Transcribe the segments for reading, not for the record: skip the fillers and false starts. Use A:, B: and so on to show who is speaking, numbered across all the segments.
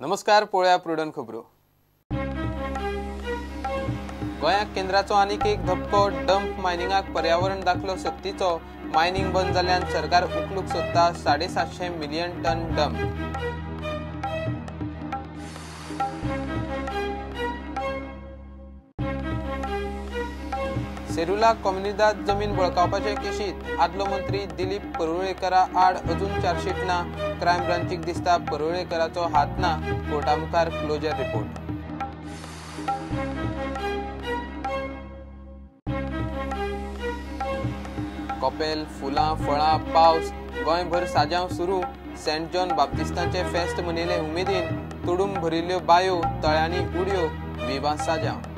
A: नमस्कार, पळोवया प्रुडंट खबरो. गोंयाक केंद्राचो आनीक एक धपको. डंप मायनिंगाक पर्यावरण दाखलो सक्तीचो. मायनिंग बंद जाल्ल्यान सरकार उखलूंक सोदता 750 मिलियन टन डंप. सेरुला कोमुनिदाद जमीन बळकावपाचे केशीत आदलो मंत्री दिलीप परुळेकरा आड अजून चार्जशीट ना. क्रायम ब्रांचीक दिसता परुळेकराचो हात ना. कोर्टा मुखार क्लोजर रिपोर्ट. कपेल, फुलां, फळां, पावस, गोंयभर साजांव सुरू. सेंट जॉन बाप्तिस्तांचे फेस्त मनयले उमेदीन. तुडूंब भरिल्ल्यो बायो, तळ्यांनी उडयो, विवा साजांव.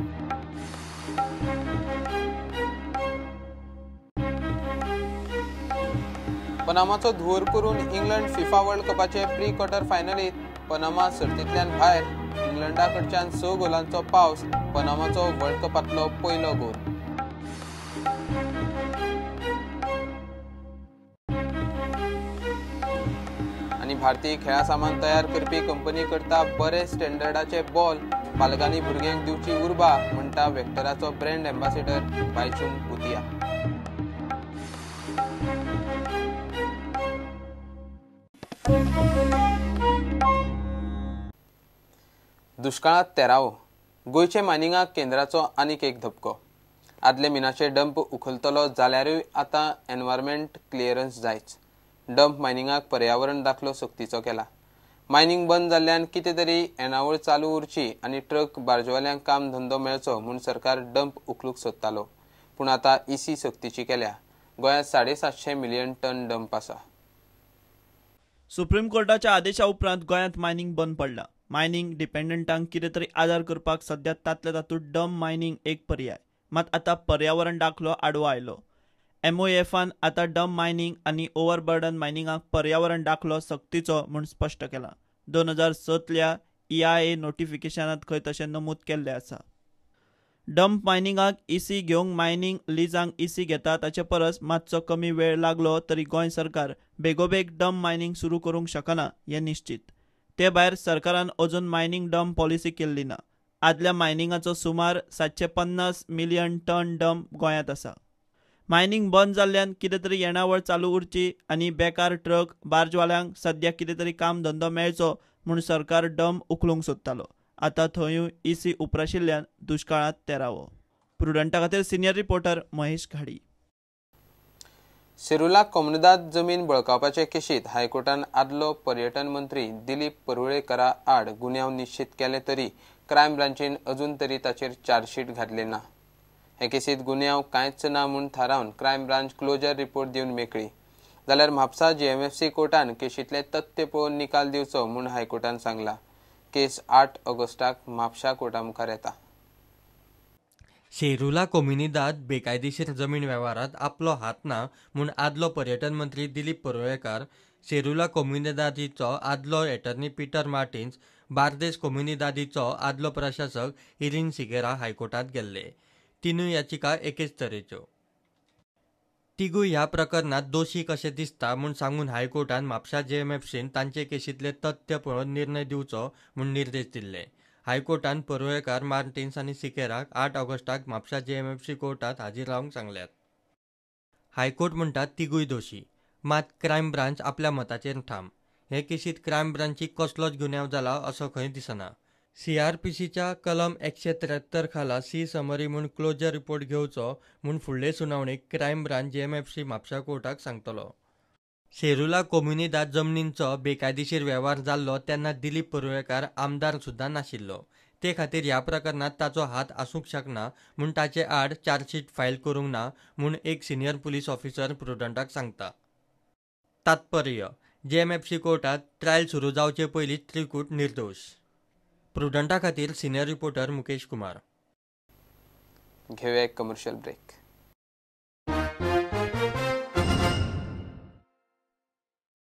A: पनामाचो धुंवर करून इंग्लंड फिफा वर्ल्ड कपाचे प्री क्वॉर्टर फायनलीत. पनामा सर्तींतल्यान भायर. इंग्लंडा कडच्यान 6 गोलांचो पावस. पनामाचो वर्ल्ड कपांतलो पयलो गोल. आनी भारतीय खेळा सामान तयार करपी कंपनी करता बरे स्टँडर्डाचे बॉल. पालकांनी भुरग्यांक दिवची उर्बा, म्हणटा वेक्टराचो ब्रँड एम्बॅसेडर बायचुंग भुतिया. दुष्काळात तेरावो. गोंयचे मायनिंगाक केंद्राचो आनीक एक धपको. आदले मिनाचे डंप उखलतलो जाल्यारूय आतां एनवायरमेंट क्लियरन्स जायच. डंप मायनिंगाक पर्यावरण दाखलो सक्तीचो केला. मायनिंग बंद जाल्ल्यान कितें तरी येणावळ चालू उरची आनी ट्रक बार्जवाल्यांक काम धंदो मेळचो म्हूण सरकार डंप उखलूंक सोदतालो. पूण आतां इसी सक्तीची केल्या. गोंयांत 750 मिलियन टन डंप आसा.
B: सुप्रीम कोर्टाच्या आदेशा उपरांत गोंयांत मायनिंग बंद पडला. मायनिंग डिपेंडंटांक कितें तरी आदार करपाक सद्या तांतल्या तातूंत डंप मायनिंग एक पर्याय. मात आतां पर्यावरण दाखलो आडवो आयलो. एमओएफान आतां डंप मायनिंग आनी ओव्हरबर्डन मायनिंगाक पर्यावरण दाखलो सक्तीचो म्हूण स्पश्ट केला. 2006तल्या EIA नोटिफिकेशनांत खंय तशें नमूद केल्लें आसा. डंप मायनिंगाक इसी घेवंक मायनिंग लिजांक इसी घेता ताचे परस मातसो कमी वेळ लागलो तरी गोंय सरकार बेगोबेग डंप मायनिंग सुरू करूंक शकना हें निश्चीत. ते भायर सरकारान अजून मायनिंग डंप पॉलिसी केल्ली ना. आदल्या मायनिंगाचो सुमार 750 मिलियन टन डंप गोंयांत आसा. मायनिंग बंद जाल्ल्यान कितें तरी येणावळ चालू उरची आनी बेकार ट्रक बार्जवाल्यांक सद्या कितें तरी काम धंदो मेळचो म्हूण सरकार डंप उखलूंक सोदतालो. आतां थंयूय इसी उप्राशिल्ल्यान दुष्काळांत तेरावो. प्रुडंटा खातीर सिनियर रिपोर्टर महेश घाडी.
A: सेरुला कोमुनिदाद जमीन बळकावपाचे केशीत हायकोर्टान आदलो पर्यटन मंत्री दिलीप परुळेकरा आड गुन्यांव निश्चित केले तरी क्रायम ब्रांचीन अजून तरी ताचेर चार्जशीट घातली ना. हे केसीत गुन्यांव कांयच ना म्हूण थारावन क्रायम ब्रांच क्लोजर रिपोर्ट दिवन मेकळी. जाल्यार म्हापसा जीएमएफसी कोर्टान केशींतले तथ्य पळोवन निकाल दिवचो म्हूण हायकोर्टान सांगला. केस 8 ऑगस्टाक म्हापशा कोर्टा मुखार येता.
C: शेरुला कोमुनिदाद बेकायदेशीर जमीन वेव्हारांत आपलो हात ना म्हूण आदलो पर्यटन मंत्री दिलीप परुळेकार, शेरुला कोमुनिदादीचो आदलो एटर्नी पीटर मार्टिन्स, बार्देस कोमुनिदादीचो आदलो प्रशासक इरीन सिकेरा हायकोर्टांत गेल्ले. तिनूय याचिका एकेच तरेच्यो. तिगूय ह्या प्रकरणांत दोशी कशें दिसता म्हूण सांगून हायकोर्टान म्हापशा जेएमएफसीन तांचे केशींतले तथ्य पळोवन निर्णय दिवचो म्हूण निर्देश दिल्ले. हायकोर्टान परुळेकार, मार्टिन्स आनी सिकेराक 8 ऑगस्टाक म्हापशा जेएमएफसी कोर्टांत हाजीर रावंक सांगल्यात. हायकोर्ट म्हणटात तिगूय दोशी, मात क्रायम ब्रांच आपल्या मताचेर ठाम. हे केशींत क्रायम ब्रांचीक कसलोच गुन्यांव जाला असो खंय दिसना. सीआरपीसीच्या कलम 173 खाला सी समरी म्हूण क्लोजर रिपोर्ट घेवचो म्हूण फुडले सुनावणेक क्रायम ब्रांच जेएमएफसी म्हापशा कोर्टाक सांगतलो. शेरुला कोमुनिदाद जमनींचो बेकायदेशीर वेव्हार जाल्लो तेन्ना दिलीप परुळेकार आमदार सुद्दां नाशिल्लो. ते खातीर ह्या प्रकरणांत ताचो हात आसूंक शकना म्हूण ताचे आड चार्जशीट फायल करूंक ना म्हूण एक सिनियर पुलीस ऑफिसर प्रुडंटाक सांगता. तात्पर्य, जेएमएफसी कोर्टांत ट्रायल सुरू जावचे पयलींच त्रिकूट निर्दोश. प्रुडंटा खातीर सिनियर रिपोर्टर मुकेश कुमार.
A: घेवया एक कमर्शियल ब्रेक.